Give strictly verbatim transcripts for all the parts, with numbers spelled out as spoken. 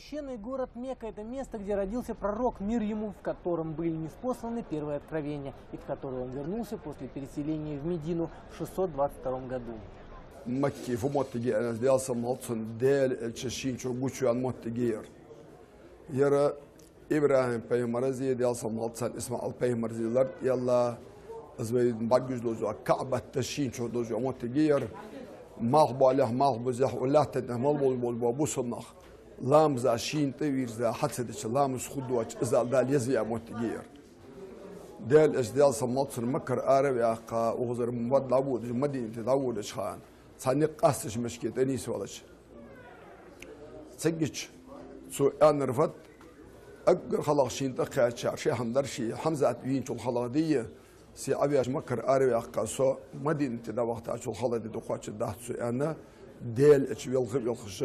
Священный город Мекка — это место, где родился пророк, мир ему, в котором были ниспосланы первые откровения, и в который он вернулся после переселения в Медину в шестьсот двадцать втором году. Макка фу моттиг я аьнна, Даьла салам хилда цунна, Даьла Элча шийна чу гучаваьнна моттиг я ер. Ер ИбрахӀим пайхамара зе, Даьла салам хилда цунна, ИсмаӀал пайхамара зе лард аьлла, из вай бӀаргагуш долча КаӀбат шийна чу долча моттиг я ер. Малх балехь, малх бузехь, укх лаьтта тӀа мел болаш бола бусалба нах ламаза шийна тӀавийрза хьа ца дича, ламаз хургдоацаш, из Дала еза яь моттиг я ер. Даьла Элча, Даьла салам хилда цунна, Маккара араваьккха, укхазара вад дӀаводаш, Мадинате дӀаводача хана, цхьа никъ къасташ мешке тӀа нийсвелча, цигача цо аьннар фуд: эггара хьалха шийна тӀакхаьчар, ши хӀама дар ший, Хьамзат вийначул хьалха ди я, се Ӏавеш Маккара араваьккха, со Мадинате дӀавахийтачул хьалха ди дукхача дац цо, аьнна, Даьла Элча велха а велхаш,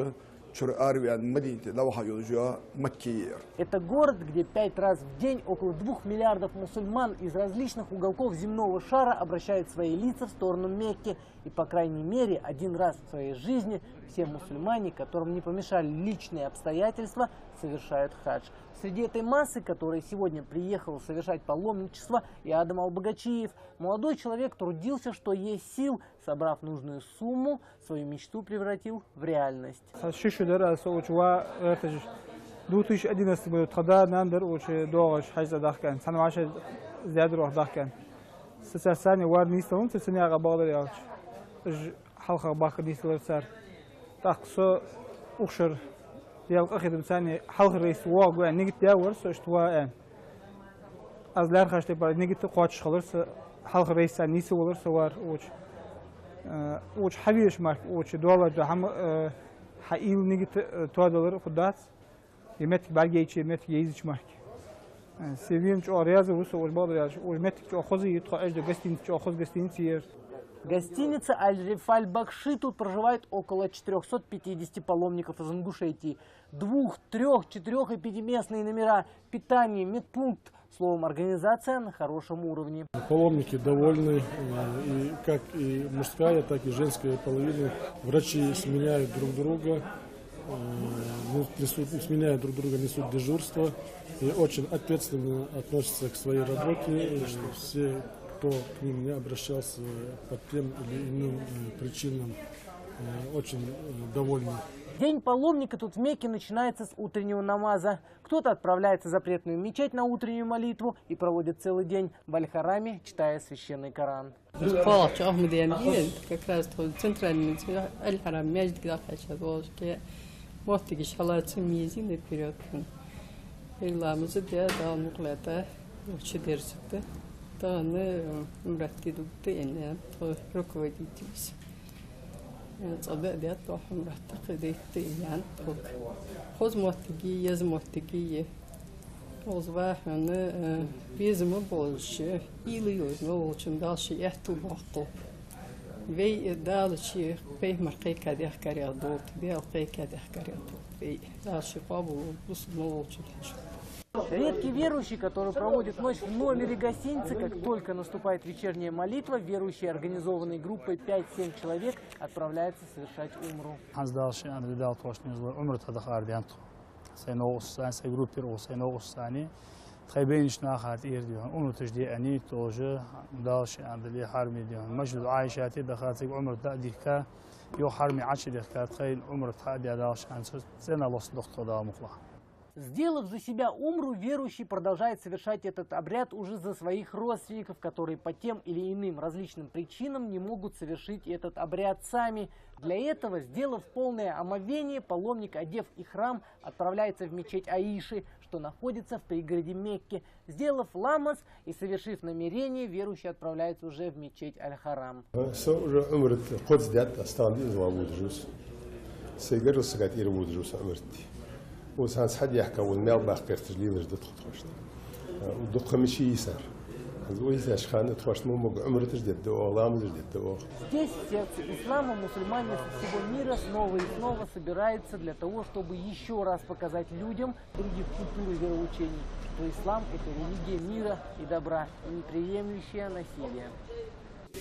чура араваьнна Мадинате дӀаваха йолаш йола Макка я ер. Это город, где пять раз в день около двух миллиардов мусульман из различных уголков земного шара обращают свои лица в сторону Мекки. И, по крайней мере, один раз в своей жизни все мусульмане, которым не помешали личные обстоятельства, совершают хадж. Среди этой массы, которая сегодня приехала совершать паломничество, и Адам Албогачиев. Молодой человек трудился, что есть сил, собрав нужную сумму, свою мечту превратил в реальность. Цхьа ши шу дар аз со укх чу ва, э, две тысячи одиннадцатом году тха да-нана дар укх чу доагӀаш хьажцӀа дахка аьнна, цхьан вӀашагӀ зядрох дахка аьнна. Са царца цхьана вар нийсденна, цу цу наькъа бакъдар аьлча, уж хьалха бахка нийсделар цар. ТӀаккха со укх шера Даьла къахетамца хьалхара рейс воагӀаргва аьнна нигат даь вар со, иштта ва аьнна. Аз лаьрхӀача тайпара нигат кхоачаш хилар са, хьалхара рейсаца нийсвалар со вар укх чу. Э, укх чу хьавеча мара, укх чу доаллаш дола хӀама, э, хьаийла нигат, э, тоадалар хургдац. Е моттиг бӀаргайча, е моттиг йовзача мара. Э, се вена чӀоагӀа раьза ва со, укх чу бакъдар аьлча, укх чу моттиг чӀоагӀа хоза я, тхо Ӏеш дола гостиница чӀоагӀа хоза гостиница я ер. Гостиница «Аль-Рифаль Бакши». Тут проживает около четырёхсот пятидесяти паломников из Ингушетии. Двух-, трёх-, четырёх- и пятиместные номера, питание, медпункт. Словом, организация на хорошем уровне. Паломники довольны, э, и как и мужская, так и женская половина. Врачи сменяют друг друга, э, ну, несут, сменяют друг друга, несут дежурство и очень ответственно относятся к своей работе. Э, все, кто к ним не обращался по тем или иным, э, причинам, э, очень, э, довольны. День паломника тут в Мекке начинается с утреннего намаза. Кто-то отправляется в запретную мечеть на утреннюю молитву и проводит целый день в Аль-Хараме, читая священный Коран. КхоалагӀча Ахмадийна, как раз тхо центральный Аль-Харам маьждиге дӀакхаьчад волаш, кхы моттигаш хьалаца мезий наперёд. Ламаз даь, Дала мукъ лаьтта, укх чу дерзаргда. Тахан, э, Ӏумрат де дугда аьнна, тха руководитель. Э, цкъа даь даьд тхо Ӏумрат, кхы дайта аьнна тхога. Хоза моттиг я, еза моттиг я. Укхаза ваха хьона, э, безам болаш, уйла йолаш волчунна Дала ший аьттув боаккхалба. Вай, э, Дала ший пайхамар кхайкадаь даьхкарех долда, Даьла кхайкадаь даьхкарех долда вай. Дала ший къоабал бусалба волчунна хьажолда. Редкий верующий, который проводит ночь в номере гостиницы, как только наступает вечерняя молитва, верующие организованной группой пять-семь человек отправляются совершать умру. ХӀанз Дала ше аьнна, Дала тхоашта низ лой, Ӏумрат даха арадаьннад тхо. Сай новкъосташца, сай группера, сай новкъосташца. Тхоай байнача наха тӀера дий хьона, Ӏумраташ де аьнна ният долаш, Дала ше аьнна дале, Хьараме дий хьона, Масжид Ӏайшате даха, цига Ӏумрат дӀадихка, юха Хьараме Ӏочудихка, тхоай Ӏумрат хьа а даь, Дала ше аьнна, цу цӀена лостадоаккх тхо Дала мукъ лахь. Сделав за себя умру, верующий продолжает совершать этот обряд уже за своих родственников, которые по тем или иным различным причинам не могут совершить этот обряд сами. Для этого, сделав полное омовение, паломник, одев ихрам, отправляется в мечеть Аиши, что находится в пригороде Мекки. Сделав ламаз и совершив намерение, верующий отправляется уже в мечеть Аль-Харам. Со уже Ӏумрат кхозза даьд, аз тахан дезала водаш ва со. Сай гаргара сага тӀера водаш ва со Ӏумрат де. Укхаза хӀанз хьадаьхка вола маьл баккха гӀерташ лелаш да тхо тхоашта. Дукха миши йисар. ХӀанз вай йисача хана тхоашта мо могаш Ӏумраташ дергда оаха, ламазаш дергда оаха. Здесь, в сердце ислама, мусульмане со всего мира снова и снова собираются для того, чтобы ещё раз показать людям других культур и вероучений, что ислам — это религия мира и добра, не приемлющая насилие.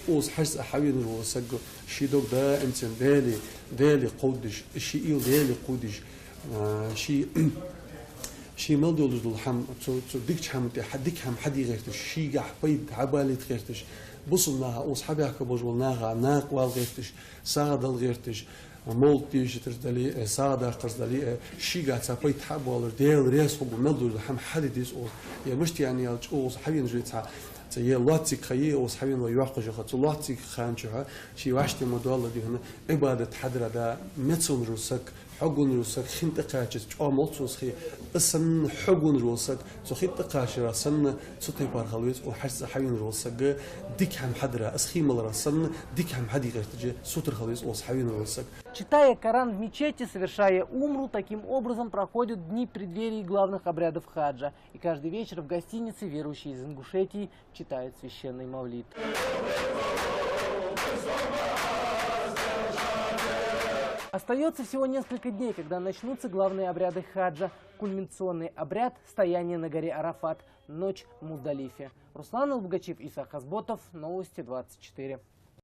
Укхаза хьажцӀа хьавенавар вола саг ший дог даимцен Даьлага, Даьлага кховдадеш, ший уйла Даьлага кховдадеш, А, ший, ший мел долаш дола хӀама, цу, цу дикача хӀаман тӀа хьа-, дика хӀама хьаде гӀерташ, шийгахьа пайда хьабалийта гӀерташ, бусалба наха, укхаза хьабаьхка болаш болча наха накъавала гӀерташ, сагӀа дала гӀерташ, мовлат дешийтараш дале а, сагӀа даккхараш дале а, шийгахьа цхьа пайда хьабоалаш, Даьла раьза хургболаш мел долаш дола хӀама хьаде деза укхаза. Е мишта яьннай аьлча, укхаза хьавена жуй цхьа, цхьа е лоаца цига ха я, укхаза хьавена вай йоккхаш яха. Цу лоаца цига ханчухьа ший вӀаштӀехьа ма доалла дихьана, Ӏибадат хьадар да, меца волаш вола саг, хьогвенна волаш вола саг хин тӀакхачача чӀоагӀа молча цо хи. Из санна хьогвенна волаш вола саг цу хи тӀакхачара санна, цу тайпара хила веза укхаза хьажцӀа хьавена волаш вола саг, дика хӀама хьадара, из хи малара санна, дика хӀама хьаде гӀерташ, сутара хила веза укхаза хьавена волаш вола саг. Читая Коран в мечети, совершая умру, таким образом проходят дни в преддверии главных обрядов хаджа. И каждый вечер в гостинице верующие из Ингушетии читают священный мавлид. Остаётся всего несколько дней, когда начнутся главные обряды хаджа. Кульминационный обряд — стояние на горе Арафат, ночь в Муздалифе. Руслан Албогачиев, Иса Хазботов, Новости двадцать четыре.